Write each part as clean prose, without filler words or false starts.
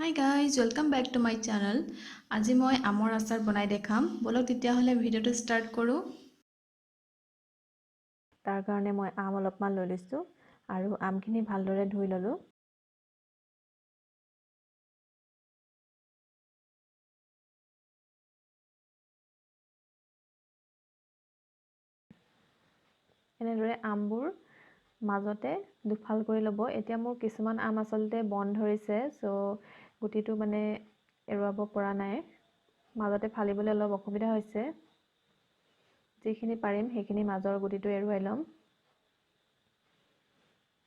Hi guys, welcome back to my channel. আজি মই আমৰ আচাৰ বনাই দেখাম। বলক তেতিয়াহ'লে ভিডিঅ'টো ষ্টাৰ্ট কৰোঁ। তাৰ কাৰণে মই আম অলপমান লৈ লৈছোঁ আৰু আমখিনি ভালদৰে ধুই ল'লোঁ। এনেদৰে আমবোৰ মাজতে দুফাল কৰি ল'ব। এতিয়া মোৰ কিছুমান আম আচলতে বন ধৰিছে, চ' গুটিটো মানে এৰুৱাব পৰা নাই, মাজতে ফালিবলৈ অলপ অসুবিধা হৈছে। যিখিনি পাৰিম সেইখিনি মাজৰ গুটিটো এৰুৱাই ল'ম।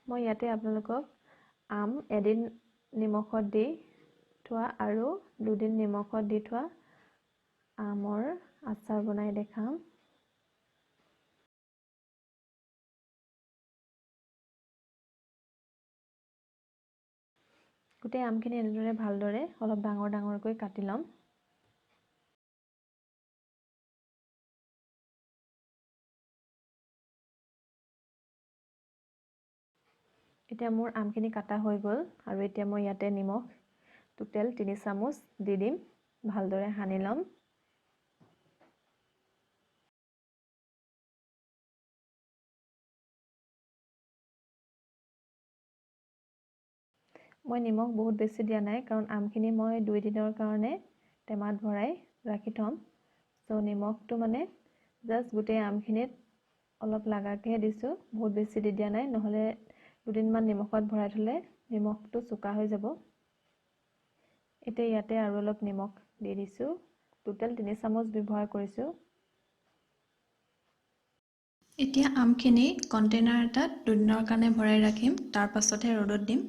মই ইয়াতে আপোনালোকক আম এদিন নিমখত দি থোৱা আৰু দুদিন নিমখত দি থোৱা আমৰ আচাৰ বনাই দেখাম। গোটেই আমখিনি এনেদৰে ভালদৰে অলপ ডাঙৰ ডাঙৰকৈ কাটি ল'ম। এতিয়া মোৰ আমখিনি কাটা হৈ গ'ল আৰু এতিয়া মই ইয়াতে নিমখ টোটেল 3 চামুচ দি দিম, ভালদৰে সানি ল'ম। মই নিমখ বহুত বেছি দিয়া নাই, কাৰণ আমখিনি মই 2 দিনৰ কাৰণে টেমাত ভৰাই ৰাখি থ'ম। চ' নিমখটো মানে জাষ্ট গোটেই আমখিনিত অলপ লাগাকৈহে দিছোঁ, বহুত বেছি দি দিয়া নাই, নহ'লে দুদিনমান নিমখত ভৰাই থ'লে নিমখটো চোকা হৈ যাব। এতিয়া ইয়াতে আৰু অলপ নিমখ দি দিছোঁ, টোটেল 3 চামুচ ব্যৱহাৰ কৰিছোঁ। এতিয়া আমখিনি কণ্টেইনাৰ এটাত দুদিনৰ কাৰণে ভৰাই ৰাখিম, তাৰ পাছতহে ৰ'দত দিম।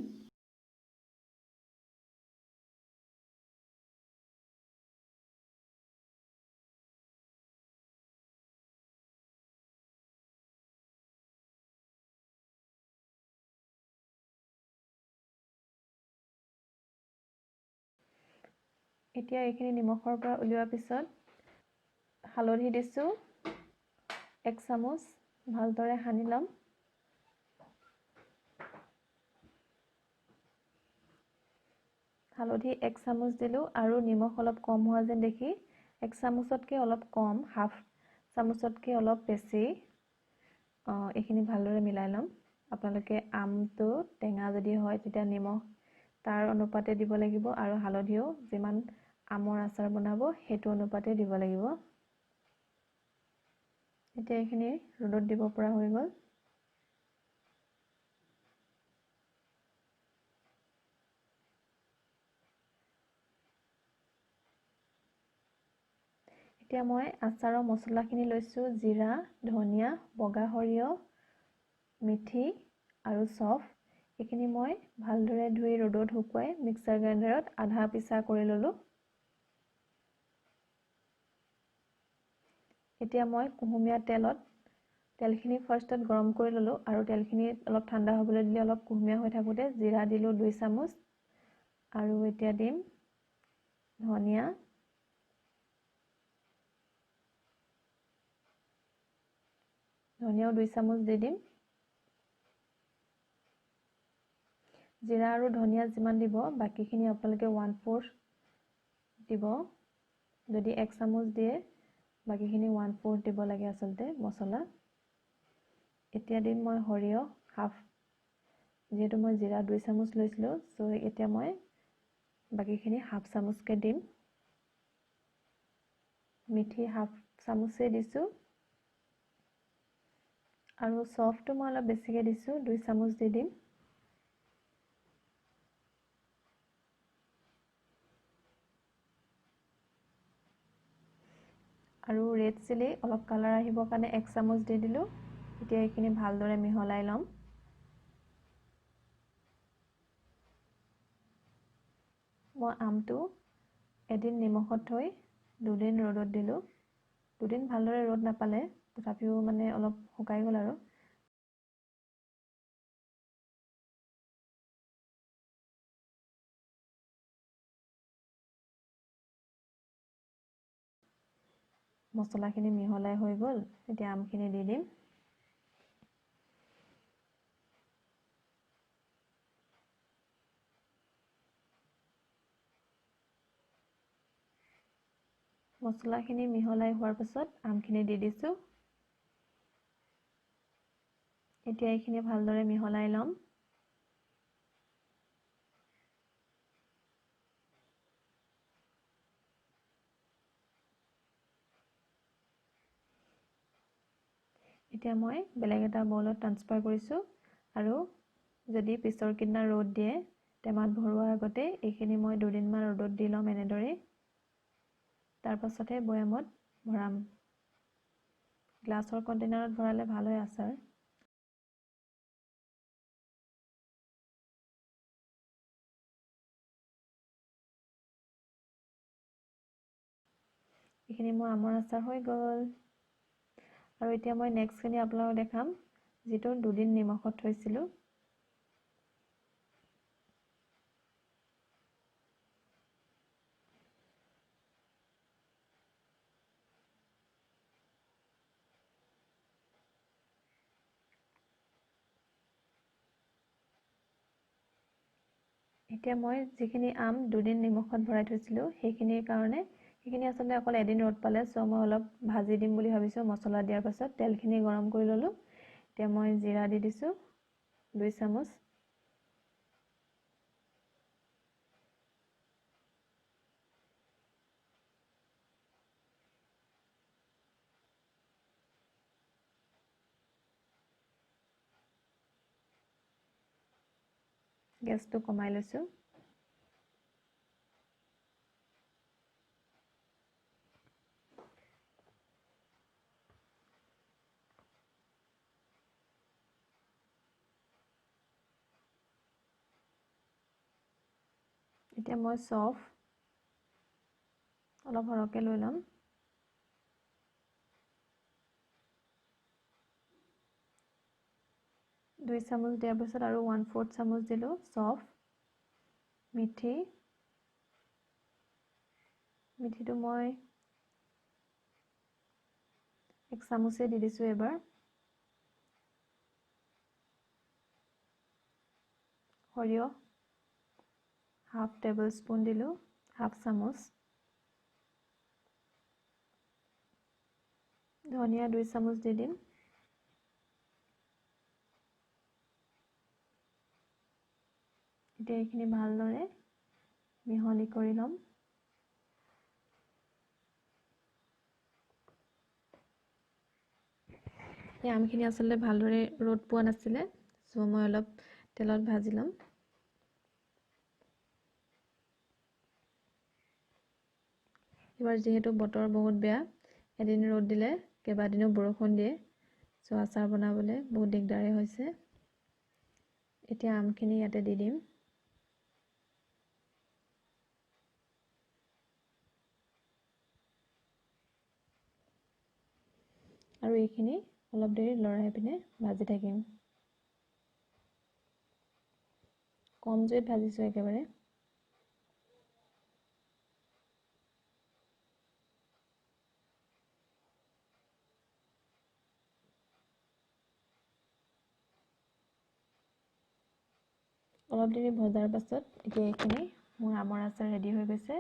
এতিয়া এইখিনি নিমখৰ পৰা উলিওৱাৰ পিছত হালধি দিছোঁ 1 চামুচ, ভালদৰে সানি ল'ম। হালধি 1 চামুচ দিলোঁ আৰু নিমখ অলপ কম হোৱা যেন দেখি 1 চামুচতকৈ অলপ কম, হাফ চামুচতকৈ অলপ বেছি এইখিনি ভালদৰে মিলাই ল'ম। আপোনালোকে আমটো টেঙা যদি হয় তেতিয়া নিমখ তাৰ অনুপাতে দিব লাগিব আৰু হালধিও যিমান আমৰ আচাৰ বনাব সেইটো অনুপাতে দিব লাগিব। এতিয়া এইখিনি ৰ'দত দিব পৰা হৈ গ'ল। এতিয়া মই আচাৰৰ মছলাখিনি লৈছোঁ, জিৰা, ধনিয়া, বগা সৰিয়হ, মিঠি আৰু চফ। এইখিনি মই ভালদৰে ধুই ৰ'দত শুকুৱাই মিক্সাৰ গ্ৰাইণ্ডাৰত আধা পিচা কৰি ল'লোঁ। এতিয়া মই কুহুমীয়া তেলখিনি ফাৰ্ষ্টত গৰম কৰি ল'লোঁ আৰু তেলখিনি অলপ ঠাণ্ডা হ'বলৈ দিলে অলপ কুহুমীয়া হৈ থাকোঁতে জিৰা দিলোঁ 2 চামুচ আৰু এতিয়া দিম ধনিয়া, ধনিয়াও 2 চামুচ দি দিম। জিৰা আৰু ধনিয়া যিমান দিব বাকীখিনি আপোনালোকে 1/4 দিব। যদি 1 চামুচ দিয়ে বাকীখিনি 1/4 দিব লাগে আচলতে মছলা। এতিয়া দিম মই সৰিয়হ হাফ, যিহেতু মই জিৰা 2 চামুচ লৈছিলোঁ, চ' এতিয়া মই বাকীখিনি হাফ চামুচকৈ দিম। মিঠি হাফ চামুচেই দিছোঁ আৰু চফটো মই অলপ বেছিকৈ দিছোঁ, 2 চামুচ দি দিম। আৰু ৰেড চিলি অলপ কালাৰ আহিবৰ কাৰণে 1 চামুচ দি দিলোঁ। এতিয়া এইখিনি ভালদৰে মিহলাই ল'ম। মই আমটো এদিন নিমখত থৈ দুদিন ৰ'দত দিলোঁ। দুদিন ভালদৰে ৰ'দ নাপালে, তথাপিও মানে অলপ শুকাই গ'ল আৰু। মছলাখিনি মিহলাই হৈ গ'ল, এতিয়া আমখিনি দি দিম। মছলাখিনি মিহলাই হোৱাৰ পাছত আমখিনি দি দিছোঁ। এতিয়া এইখিনি ভালদৰে মিহলাই ল'ম। এতিয়া মই বেলেগ এটা বৌলত ট্ৰান্সফাৰ কৰিছোঁ আৰু যদি পিছৰ কিনা ৰ'দ দিয়ে টেমাত ভৰোৱাৰ আগতে এইখিনি মই দুদিনমান ৰ'দত দি ল'ম এনেদৰে। তাৰপাছতহে বৈয়ামত ভৰাম। গ্লাছৰ কণ্টেইনাৰত ভৰালে ভাল হয় আচাৰ। এইখিনি মোৰ আমৰ আচাৰ হৈ গ'ল। আৰু এতিয়া মই নেক্সটখিনি আপোনালোকক দেখাম, যিটো দুদিন নিমখত থৈছিলোঁ। এতিয়া মই যিখিনি আম দুদিন নিমখত ভৰাই থৈছিলোঁ সেইখিনিৰ কাৰণে, সেইখিনি আচলতে অকল এদিন ৰ'দ পালে, চ' মই অলপ ভাজি দিম বুলি ভাবিছোঁ। মছলা দিয়াৰ পাছত তেলখিনি গৰম কৰি ল'লোঁ। এতিয়া মই জিৰা দি দিছোঁ 2 চামুচ। গেছটো কমাই লৈছোঁ। এতিয়া মই চফ অলপ সৰহকৈ লৈ ল'ম। দুই চামুচ দিয়াৰ পাছত আৰু 1/4 চামুচ দিলোঁ চফ। মিঠি, মিঠিটো মই 1 চামুচেই দি দিছোঁ এবাৰ। সৰিয়হ 1/2 টেবুল স্পুন দিলোঁ, 1/2 চামুচ। ধনিয়া 2 চামুচ দি দিম। এতিয়া এইখিনি ভালদৰে মিহলি কৰি ল'ম। এই আমখিনি আচলতে ভালদৰে ৰ'দ পোৱা নাছিলে, চ' মই অলপ তেলত ভাজি ল'ম। এইবাৰ যিহেতু বতৰ বহুত বেয়া, এদিন ৰ'দ দিলে কেইবাদিনো বৰষুণ দিয়ে, চ' আচাৰ বনাবলৈ বহুত দিগদাৰে হৈছে। এতিয়া আমখিনি ইয়াতে দি দিম। আৰু এইখিনি অলপ দেৰি লৰাই পিনে ভাজি থাকিম। কম জুইত ভাজিছোঁ একেবাৰে। অলপ দেৰি ভজাৰ পাছত এতিয়া এইখিনি মোৰ আমৰ আচাৰ ৰেডি হৈ গৈছে।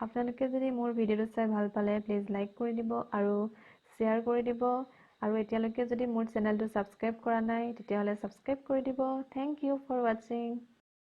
আপোনালোকে যদি মোৰ ভিডিঅ'টো চাই ভাল পালে প্লিজ লাইক কৰি দিব আৰু শ্বেয়াৰ কৰি দিব। আৰু এতিয়ালৈকে যদি মোৰ চেনেলটো ছাবস্ক্ৰাইব কৰা নাই তেতিয়াহ'লে ছাবস্ক্ৰাইব কৰি দিব। Thank you for ৱাচিং।